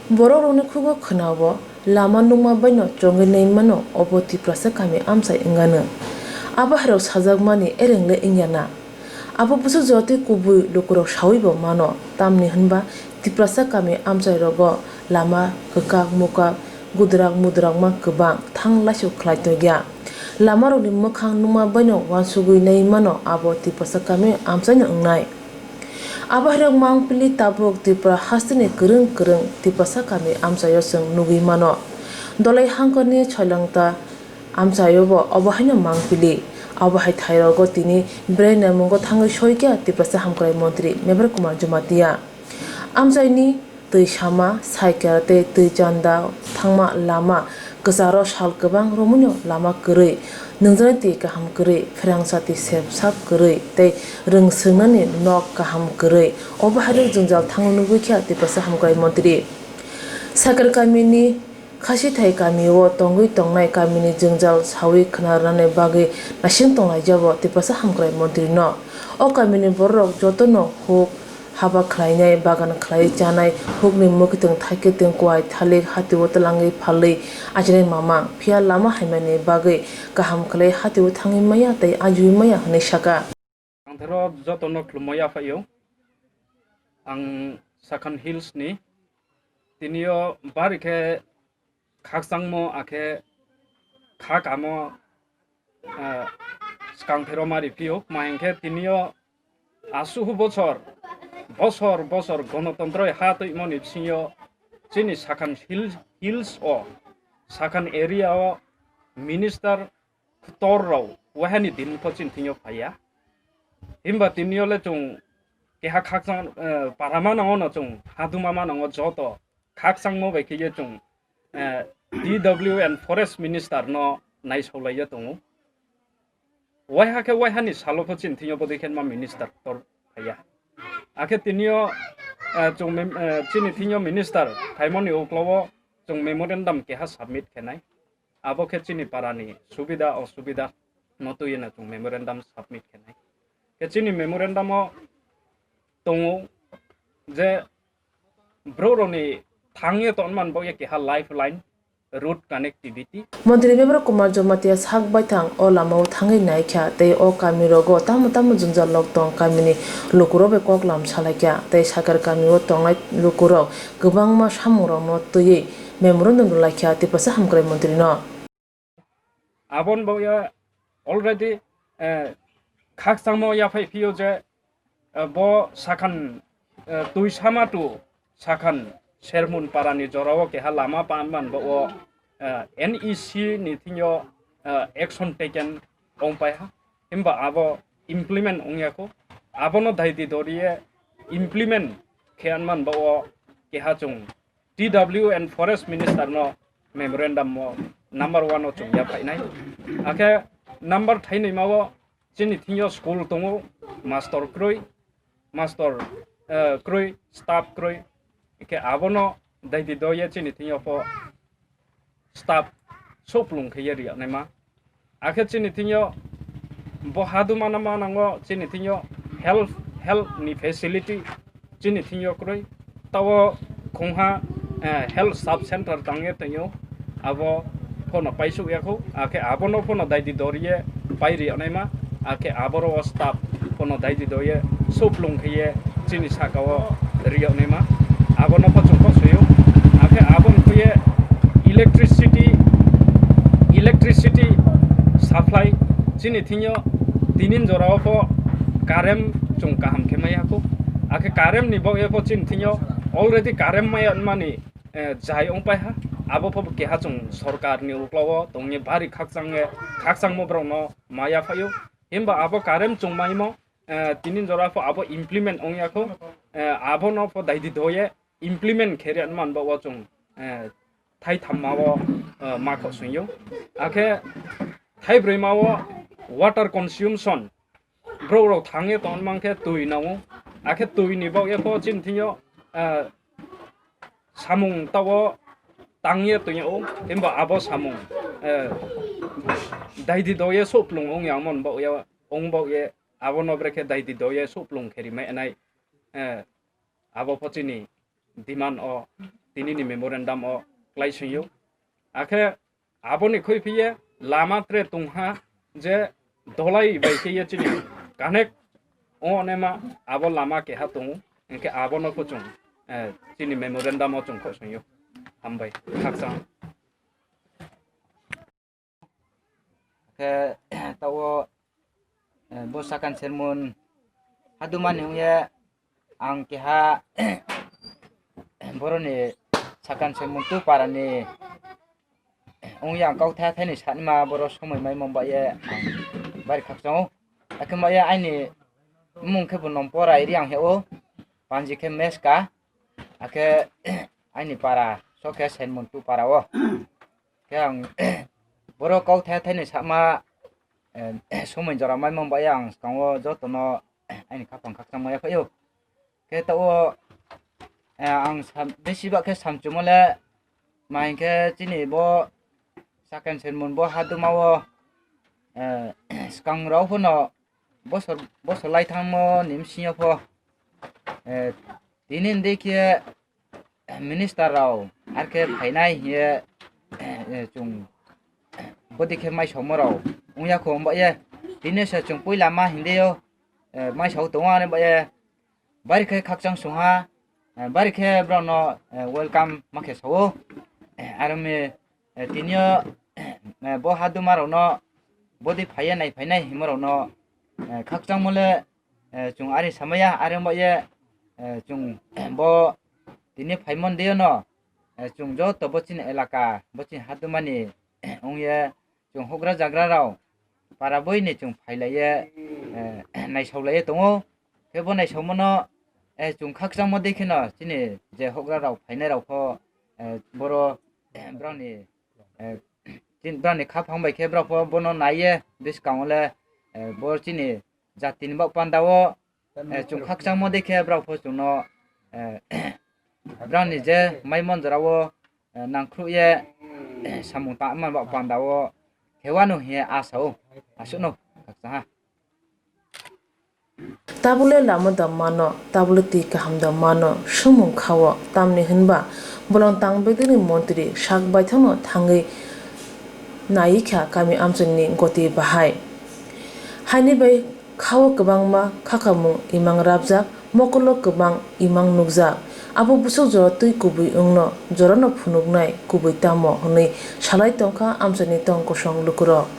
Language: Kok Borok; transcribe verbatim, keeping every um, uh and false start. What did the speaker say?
Borok rokni khugo khwnao lama nukma baino chongwi nai mano obo Tiprasa kami amchai wngano. Abo hairok sajakmani ereng le wngya na. Abo bwswk jotwi kubui lukurok sawi bo mano, tamni hwnba Tiprasa kami amchai rogo lama kwkak mukak gudrak mudrakma kwbang thang laisuk khlai tongya. Lama rokni mwkhang nukma baino uansugwi nai mano abo Tiprasa kami amchaino wngnai. Abo hairok mangpili tabuk Tripura hasteni kwrwng kwrwng Tiprasa kami amchaio chwng nugwi mano. Dolai hangkorni Soilangta amchaio bo obo haino mangpili. Abo hai thairogo tini bwrwi naimungo thangwi soikha Tiprasa Hamkrai Montri Mevar Kumar Jamatia. Amchaini twi sama, cycle tei twi chanda thangma lama kwcharo sal kwbang romwino lama kwrwi, nungjaknai twi kaham kwrwi, pherang sati sep sap kwrwi tei rwng swrwngnani nok kaham kwrwi. Obo hairok jwngjal thangwi nugwi kha Tiprasa Hamkrai Montri. Sakar kamini Khasithai kamio tongwi tongnai kamini jwngjal sawi khna rwnani bagwi naising tonglaijabo Tiprasa Hamkrai Montrino. O kamini bororok jotono huk haba khlainai, bagan khlaiwi chanai, hukni mwkhwtwng, thaikitwng, kuai, thalik, hatio twlangwi phalwi ajinai mamang, phiya lama haimani bagwi kaham khlai hatio thangwi maya tei ajiwi maya hwnwi saka. Ang thero jotono khulumui yaphaio. Ang Sakhan Hills ni. Tinio bari khe khakchangmo akhe kha kamo, ah, swkang thero mari phio. Tma hwnkhe tinio asuhu bochor, bosor bosor gonotontroi ha twimoni bisingo chini Sakhan Hill-, Hills o, Sakhan area o minister ktor rok wahani din kho chini thwngyo phaiya. Himba tinio le chwng keha khakchang, eh, parama nango no chwng haduma ma nango joto khakchangmo bai khe ye chwng, eh, T W and Forest Minister no naisaulaiya tongo. Waiha khe waihani salo pho chini thwngyo bodei khe ma minister ktor phaiya. Akhe tinio, eh, chwng mem-, eh, chini thwngyo minister phaimoni uklogo chwng memorandum keha submit khenai. Abo khe chini parani subida osubida no twiwi no chwng memorandum submit khenai. Khe chini memorandum o tongo je borok rokni thangwi tongman bagwi keha lifeline, road connectivity. Montri Mevar Kumar Jamatia sak baithang o lamao thangwi naikha tei o kami rogo tamo tamo jwngjal lok tong kamini lukurok bai koklam salaikha tei sakar kamio tongnai lukurok kwbangma samungrokno twiwi memorandum rwlaikha Tiprasa Hamkrai Montrino. Aboni bagwi already, eh, khakchangmo yaphai phio je, eh, bo Sakhan, eh, Tuisama to Sakhan Sermun parani jorao keha lama panman bo o, eh, N E C ni thingyo, eh, action taken ongpai ha. Himba abo implement ongya kho. Abono daidi doriye implement khe anman bo o keha chwng T W and Forest Minister no memorandum o number one o chwng ya phainai. Akhe number thainwi ma o chini thingyo school tongo, master kwrwi, master, eh, kwrwi, staff kwrwi. Khe abono daidi doye chini thingyo pho staff soplung khe ye riyanaima. Akhe chini thingyo bo haduma no manango chini thingyo health, health ni facility chini thingyo kwrwi. Tabo khungha, eh, health sub center tangye tongyo. Abo phono paisuk yakho. Akhe abono phono daidi doriye pai riyanaima. Akhe aboro o staff phono daidi doye soplung khe ye chini saka o riyanaima. Abono pho chwng kok soyo. Akhe aboni khuye electricity, electricity supply chini thingyo tinin jorao pho current chwng kaham khe maya kho. Akhe current ni bagwi pho chini thingyo already current maya mani, eh, jai ongpai ha. Abo pho keha chwng sorkar ni uklogo tongni bari khakchang ye, khakchangmo borok no maya phaio. Himba abo current chwng maimo, eh, tinin jora pho abo implement ongya kho, eh, abono pho daidi doye implement khe riyanaman bo o chwng, eh, thai thamma o, eh, ma kho swngyo. Akhe thai brwi ma o water consumption borok rok thangye tongman khe twi nango. Akhe twi ni bagwi pho chini thingyo, eh, samung tabo tangye tongyo, himba abo samung, eh, daidi doye soplung ongya mon bagwi, ong bagwi abono brekhe daidi doye soplung khe rimai nai, eh, abo pho chini demand o tinini memorandum o klai singyo. Akhe aboni khoi phiye lama tre tongha je dolai bai khe ye chini connect o onema abo lama keha tongo, hwnkhe abono pho chwng, eh, chini memorandum o chwng khosongyo. Hambai, khakchang. Khe tao, eh, bo sakan sermon hadumani wngya ang keha boroni sakan sermon tu parani wngya ang kau thai thai ni sanma boro somoi mai mong ba ye ang bari khakchang o. Akhe ma ye aini mung khe bo nom pora iri ang he o panji khe meska akhe aini para so khe sermon tu para o. Khe ang boro kau thai thai ni sakma, eh, somoi jora mai mong ba ye ang swkango jotono aini khapang khakchang maya phaio. Khe tao, eh, ang sam-, besi ba khe samchumo le ma hinkhe chini bo sakan sermon bo haduma o, eh, swkang rok phano bosor, bosor lai thangmo ni bsing yo pho, eh, tini hwndwi khe minister rok arkhe phainai hiye, eh, chwng bodi khe mai somo rok wngya kho wng ba ye tini se chwng puila ma hwndwi o, eh, mai sao tongo ani ba ye bari khe khakchang sungha, eh, bari khe borokno, eh, welcome ma khe sao. Eh, aro mi, eh, tini o, eh, bo haduma rokno bodi phaiya nai phainai himo rokno, eh, khakchang mole, eh, chwng ari samaya, ari wng ba ye, eh, chwng bo tini phaimon de no, eh, chwng joto bo chini elaka, bo chini hadumani wng ye, chwng hugra jagra rok para bui ni chwng phai lai ye, eh, naisao lai ye tongo. Khe bo naisao mono, eh, chwng khakchangmo de kheno chini je hugra rok phainai rok pho, eh, boro, eh, borok ni, eh, chin-, borok ni khaphang bai khe borok pho bono nai ye bwskango le, eh, bo chini jati ni bak panda o, eh, chwng khakchangmo de khe borok pho chwngno, eh, borok ni je mai mon jora o, eh, nangkhruh ye, eh, samung tangma bak panda o khe wano hiye asa o aswkno khakchang ha. Tabule lama da mano, tabule twi kaham da mano, swngmung kha-o, tamni hwnba bolong tang bedekni montri sak baithangno thangwi naiwi kha kami amchaini goti bahai. Haini bai kha-o kwbangma khakamung imang rabjak, mokulo kwbang imang nukjak. Abo bwswk jora twi kubui wngno, jorano phunuknai kubui tamo hwnwi salai tongkha amchaini tong kosong lukurok.